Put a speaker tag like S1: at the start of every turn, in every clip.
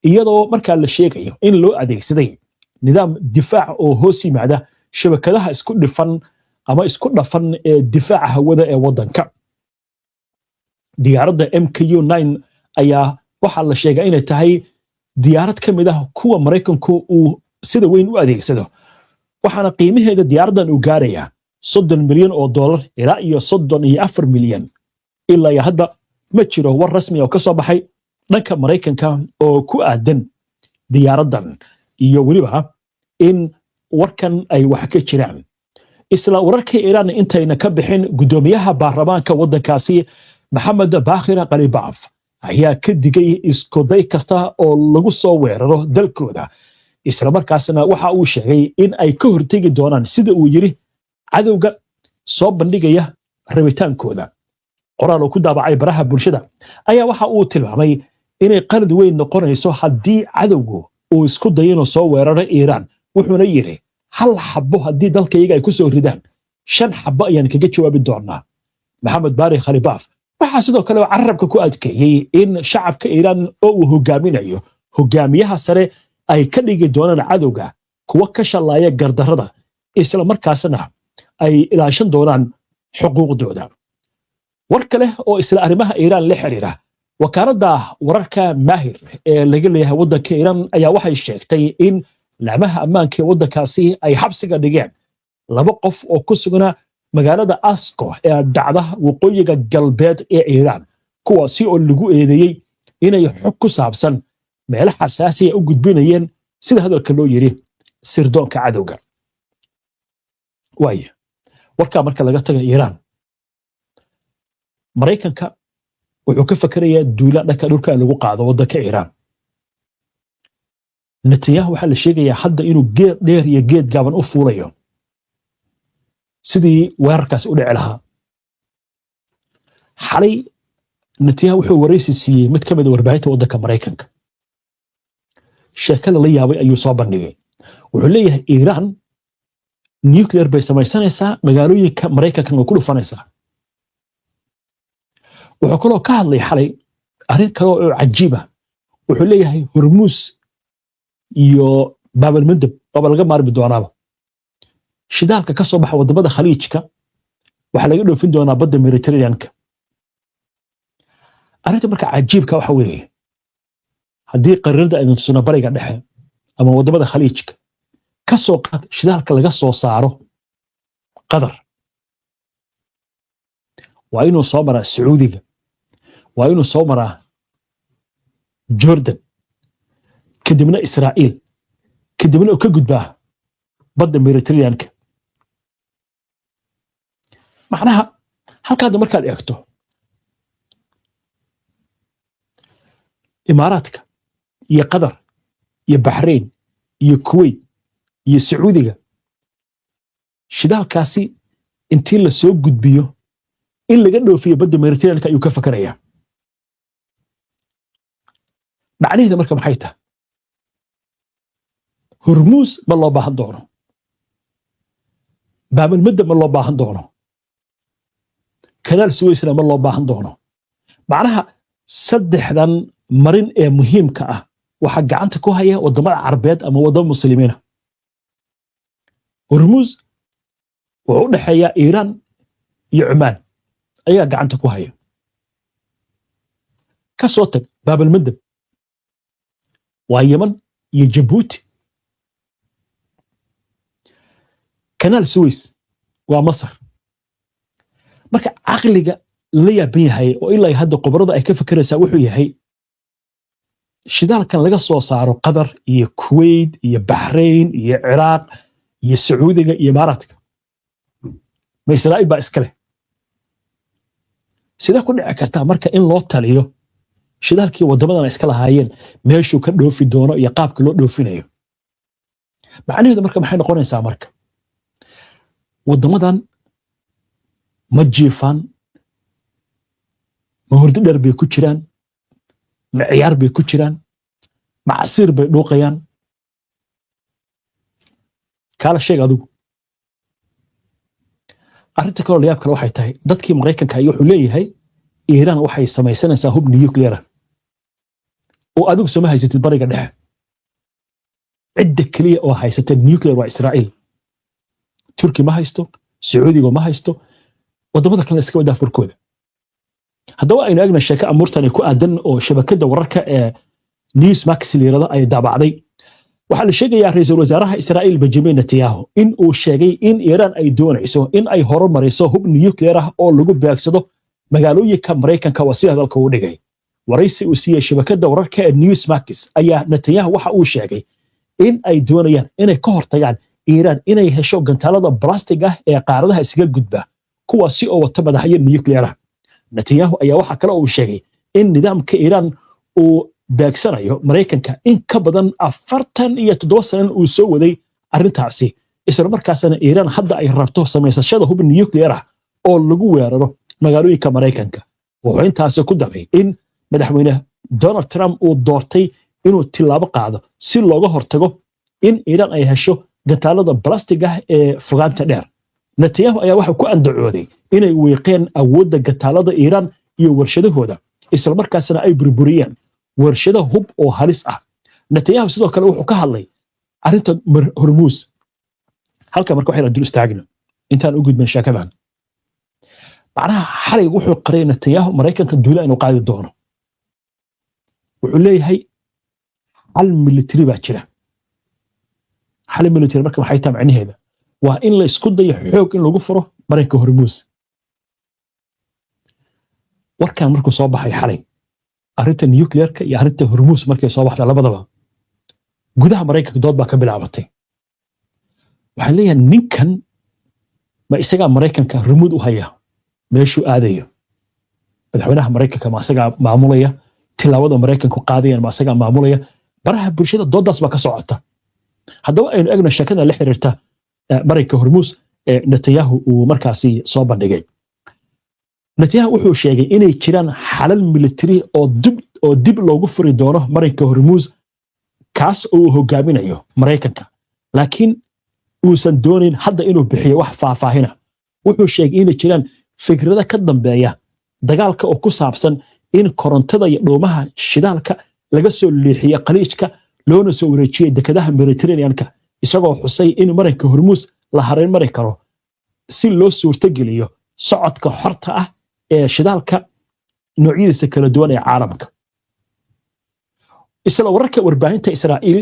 S1: Iyadoo markaa la sheegayo in loo adeegsaday nidaam difaac oo hoos yimaada shabakadaha isku dhifan ama isku dhafan ee difaaca hawada ee waddanka. Diyaaradda MQ 9 ayaa waxaa la sheegaa inay tahay diyaarad ka mid ah kuwa Maraykanku uu sida weyn u adeegsado, waxaana qiimaheeda diyaaraddan uu gaarayaa $30 milyan ilaa iyo 34 milyan. Ilaa iyo hadda ma jiro war rasmi oo ka soo baxay dhanka Maraykanka oo ku aadan diyaaraddan iyo weliba in warkan ay wax ka jiraan. Isla wararka Iiraan intayna ka bixin, guddoomiyaha baarlamaanka waddankaasi Maxamed Baakhir Khalibaaf ayaa ka digay iskuday kasta oo lagu soo weeraro dalkooda, islamarkaasna waxa uu sheegay in ay ka hortegi doonaan, sida uu yiri, cadowga soo bandhigaya rabitaankooda. Qoraal uu ku daabacay baraha bulshada ayaa waxa uu tilmaamay inay qalad weyn noqonayso haddii cadowgu uu isku dayo inuu soo weeraro Iiraan. Wuxuuna yidhi, "Hal xabo haddii dalkayaga ay ku soo ridaan, shan xabo ayaan kaga jawaabi doonaa." Maxamed Baari Khalibaaf waxaa sidoo kale carabka ku adkeeyey in shacabka Iiraan oo uu hogaaminayo hogaamiyaha sare ay ka dhigi doonaan cadowga kuwa ka shallaaya gardarrada, isla markaasna ay ilaashan doonaan xuquuqdooda. War kale oo isla arrimaha Iiraan la xiriira, wakaaladda wararka Maahir ee laga leeyahay waddanka Iiraan ayaa waxay sheegtay in laamaha ammaanka ee waddankaasi ay xabsiga dhigeen laba qof oo ku sugnaa magaalada Asko ee dhacda waqooyiga galbeed ee Iiraan, kuwaasi oo lagu eedeeyey inay xog ku saabsan meelo xasaasiya u gudbinayeen, sida hadalka loo yiri, sirdoonka cadowga. Waaya, warkaa marka laga taga Iiraan, Maraykanka wuxuu ka fakerayaa duulaan dhanka dhulka in lagu qaado waddanka Iiraan. Netanyahu waxaa la sheegayaa hadda inuu geed dheer iyo geed gaaban u fuulayo sidii weerarkaasi u dhici lahaa. Xalay Netanyahu wuxuu waraysi siiyey mid ka mid a warbaahinta waddanka Maraykanka. Sheekada la yaabay ayuu soo bandhigay. Wuxuu leeyahay, Iiraan nuclear bay samaysanaysaa, magaalooyinka Maraykankana way ku dhufanaysaa. Wuxuu kaloo ka hadlay xalay arrin kale oo cajiib ah. Wuxuu leeyahay, Hormuus iyo Baabalmandab waaba laga maarmi doonaaba. Shidaalka ka soo baxa wadamada Khaliijka waxaa laga dhoofin doonaa badda Mediterraneanka. Arrinta marka cajiibka waxa weeye, haddii qariirada aynu tusno Bariga Dhexe ama wadamada Khaliijka, ka soo qaad shidaalka laga soo saaro Qatar waa inuu soo maraa Sacuudiga, waa inuu soo maraa Jordan, kadibna Israa'iil, kadibna uu ka gudbaa badda Mediterraneanka. Macnaha halkaada markaad eegto, Imaaraadka iyo Qatar iyo Baxrain iyo Kuwait iyo Sacuudiga, shidaalkaasi intii la soo gudbiyo in laga dhoofiyo badda Mediterraneanka ayuu ka fakarayaa. Macnaheeda marka maxay tahay? Hormuus ma loo baahan doono, Baabalmadda ma loo baahan doono, Kanaal Suweysna ma loo baahan doono. Macnaha saddexdan marin ee muhiimka ah waxaa gacanta ku haya waddamada Carbeed ama waddama Muslimiina. Hormuus wuxuu u dhexeeyaa Iiraan iyo Cumaan, ayaa gacanta ku haya. Ka soo tag Baabalmadab, waa Yeman iyo Jabuuti. Kanaal Suweys waa Masar. Marka caqliga la yaaban yahay oo ilaa hadda khubarada ay ka fekeraysaa wuxuu yahay, shidaalkan laga soo saaro Qatar iyo Kuwait iyo Baxrain iyo Ciraaq iyo Sacuudiga iyo Imaaraadka, ma Israa'iil baa iska leh? Sidee ku dhici kartaa marka in loo taliyo shidaalkii waddamadan iska lahaayeen, meeshuu ka dhoofi doono iyo qaabka loo dhoofinayo? Macnaheedu marka maxay noqonaysaa? Marka waddamadan ma jiifaan? Ma hurdo dheer bay ku jiraan? Ma ciyaar bay ku jiraan? Ma casiir bay dhuuqayaan? Kaala sheeg adigu. Arrinta kaloo layaab kale waxay tahay, dadkii Maraykanka ayu wuxuu leeyahay, Iiraan waxay samaysanaysaa hub nuclear ah. Oo adigu sooma haysatid Bariga Dhexe. Cidda keliya oo haysata nuclear waa Israa'iil. Turki ma haysto, Sacuudiga ma haysto, waddamada kalena iska wadaa furkooda. Haddaba aynu egna sheeko amuurtani ku aadan oo shabakadda wararka ee Newsmax la yirahdo ay daabacday. Waxaa la sheegayaa ra'iisul wasaaraha Israa'iil Benjamin Netanyahu in uu sheegay in Iiraan ay doonayso in ay horumariso hub nuclear ah oo lagu beegsado magaalooyinka Maraykanka, waa sida hadalka uu dhigay. Waraysi uu siiyey shabakadda wararka ee Newsmax ayaa Netanyahu waxa uu sheegay in ay doonayaan inay ka hortagaan Iiraan inay hesho gantaalada ballistic ah ee qaaradaha isaga gudba, kuwaasi oo wata madaxyo nuclear ah. Netanyahu ayaa waxa kale uu sheegay in nidaamka Iiraan uu beegsanayo Maraykanka in ka badan 47 sanan uu soo waday arrintaasi, isla markaasna Iiraan hadda ay rabto samaysashada hub nuclear ah oo lagu weeraro magaalooyinka Maraykanka. Wuxuu intaasi ku daray in madaxweyne Donald Trump uu doortay inuu tilaabo qaado si looga hortago in Iiraan ay hesho gantaalada ballistic ah ee fogaanta dheer. Netanyahu ayaa waxa ku andacooday inay wiiqeen awoodda gantaalada Iiraan iyo warshadahooda, isla markaasna ay burburiyeen warshado hub oo halis ah. Netanyahu sidoo kale wuxuu ka hadlay arrinta Hormuus. Halka marka waxayna dul istaagno intaan u gudbin sheekadan. Macnaha, xalay wuxuu qaray Netanyahu Maraykanka duula inuu qaadi doono. Wuxuu leeyahay xal military baa jira. Xal military marka maxay tahay macnaheeda? Waa in la isku dayo xoog in lagu furo marinka Hormuus. Warkan markuu soo baxay xalay, arrinta nuclearka iyo arrinta Hormuus markay soo baxda labadaba, gudaha Maraykanka dood baa ka bilaabatay. Waxaan leeyahay, ninkan ma isagaa Maraykanka remote u haya meeshuu aadayo? Madaxweynaha Maraykanka ma isagaa maamulaya? Tilaabada Maraykanku qaadayaan ma isagaa maamulaya? Baraha bulshada doodaas baa ka socota. Haddaba aynu egno sheekada la xiriirta marinka Hormuus ee Netanyahu uu markaasi soo bandhigay. Netanyahu wuxuu sheegay inay jiraan xalal military oo dib loogu furi doono marinka Hormuus, kaas oo uu hogaaminayo Maraykanka, laakiin uusan doonayn hadda inuu bixiyo wax faahfaahina. Wuxuu sheegay inay jiraan fikrado ka dambeeya dagaalka oo ku saabsan in korontada iyo dhuumaha shidaalka laga soo leexiye Khaliijka loona soo wareejiyey dekedaha Mediterraneanka, isagoo xusay in marinka Hormuus la hareyn mari karo si loo suurtogeliyo socodka xorta ah ee shidaalka noocyadiisa kala duwan ee caalamka. Isla wararka warbaahinta Israa'iil,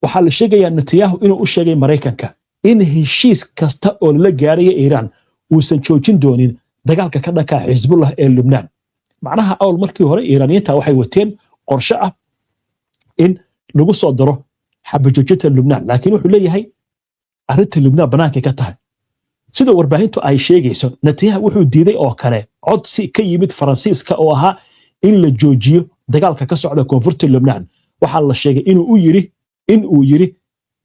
S1: waxaa la sheegayaa Netanyahu inuu u sheegay Maraykanka in heshiis kasta oo lala gaaraya Iiraan uusan joojin doonin dagaalka ka dhanka Xisbullah ee Lubnaan. Macnaha, awl markii hore Iiraaniyiinta waxay wateen qorshe ah in lagu soo daro xabajoojinta Lubnaan, laakiin wuxuu leeyahay arrinta Lubnaan bannaankay ka tahay. Sida warbaahintu ay sheegayso, Netanyahu wuxuu diiday oo kale codsi ka yimid Faransiiska oo ahaa in la joojiyo dagaalka ka socda koonfurta Lubnaan. Waxaa la sheegay in uu yiri: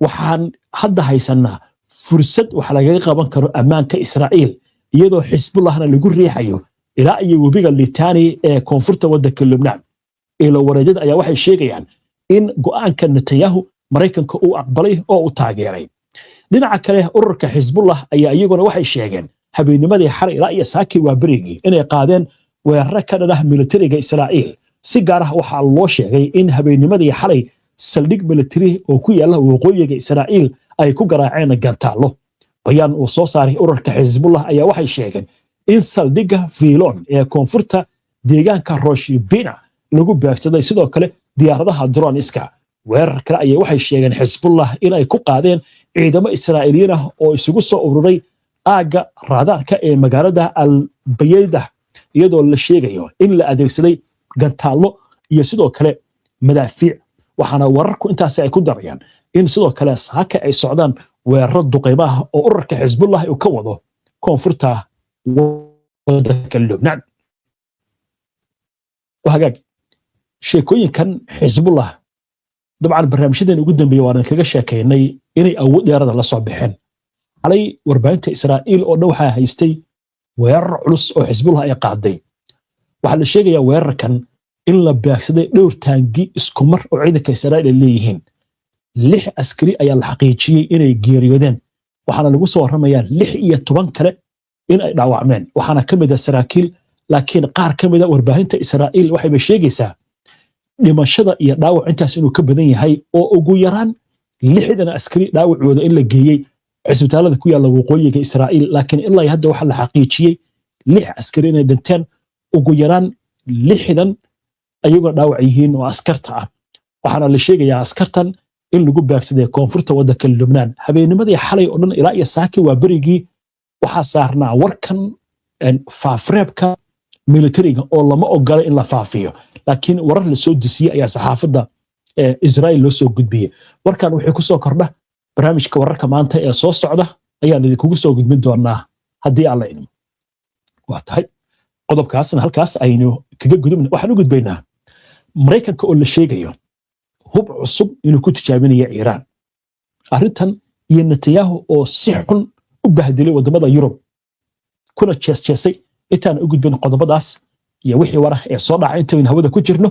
S1: "Waxaan hadda haysanaa fursad wax lagaga qaban karo ammaanka Israa'iil, iyadoo Xisbullahna lagu riixayo ilaa iyo webiga Litani ee koonfurta waddanka Lubnaan." Ilo wareedyada ayaa waxay sheegayaan in go'aanka Netanyahu Maraykanka uu aqbalay oo uu taageeray. Dhinaca kale, ururka Xisbullah ayaa iyaguna waxay sheegeen habeennimadii xalay ilaa iyo saakii waa berigii inay qaadeen weeraro ka dhan ah militariga Israa'iil. Si gaar ah waxaa loo sheegay in habeennimadii xalay saldhig militari oo ku yaala waqooyiga Israa'iil ay ku garaaceen gantaallo. Bayaan uu soo saaray ururka Xisbullah ayaa waxay sheegeen in saldhigga Filon ee koonfurta deegaanka Roshibina lagu beegsaday sidoo kale diyaaradaha droniska. Weerar kale ayay waxay sheegeen Xisbullah inay ku qaadeen ciidamo Israa'iiliyiin ah oo isugu soo ururay aagga raadaarka ee magaalada Albaydah, iyadoo la sheegayo in la adeegsaday gantaallo iyo sidoo kale madaafiic. Waxaana wararku intaasi ay ku darayaan in sidoo kale saaka ay socdaan weeraro duqeymo ah oo ururka Xisbullah uu ka wado koonfurta wadanka Lubnaan. Hagaag, sheekooyinkan Xisbullah dabcan barnaamijyadan ugu dambeeyey waan kaga sheekaynay inay awood dheerada la soo baxeen. Xalay warbaahinta Israa'iil oo dhan waxaa haystay weerar culus oo Xisbullah ay qaaday. Waxaa la sheegayaa weerarkan in la beegsaday dhowr taangi isku mar oo ciidanka Israa'iil ay leeyihiin. Lix askari ayaa la xaqiijiyey inay geeriyoodeen, waxaana lagu soo warramayaa 16 kale in ay dhaawacmeen, waxaana ka mid ah saraakiil. Laakiin qaar ka mid a warbaahinta Israa'iil waxayba sheegaysaa Dhimashada iyo dhaawac intaas inuu ka badan yahay, oo ugu yaraan 60 askari dhaawacooda in la geeyey cisbitaalada ku yaalla waqooyiga Israa'iil. Laakiin ilaa hadda waxaa la xaqiijiyey lix askari inay dhinteen, ugu yaraan 60 ayagoo dhaawac yihiin oo askarta ah. Waxaana la sheegayaa askartan in lagu beegsaday koonfurta waddanka Lubnaan. Habeennimadii xalay oo dhan ilaa iyo saaki waa berigii waxaa saarnaa warkan faafreebka militariga oo lama ogola in la faafiyo, laakiin warar la soo desiyey ayaa saxaafadda Israa'iil loo soo gudbiyey. Warkan wuxuu ku soo kordha barnaamijka wararka maanta ee soo socda ayaan idinkugu soo gudbin doonaa haddii Alla idmo. Waa tahay, qodobkaasna halkaas aynu kaga gudubna. Waxaan u gudbaynaa Maraykanka oo la sheegayo hub cusub inuu ku tijaabinayo Iiraan. Arrintan iyo Netanyahu oo si xun u bahdilay waddamada Yurub kuna jeesjeesay. Intaan u gudbin qodobadaas iyo wixii warah ee soo dhacay intaynu hawada ku jirno.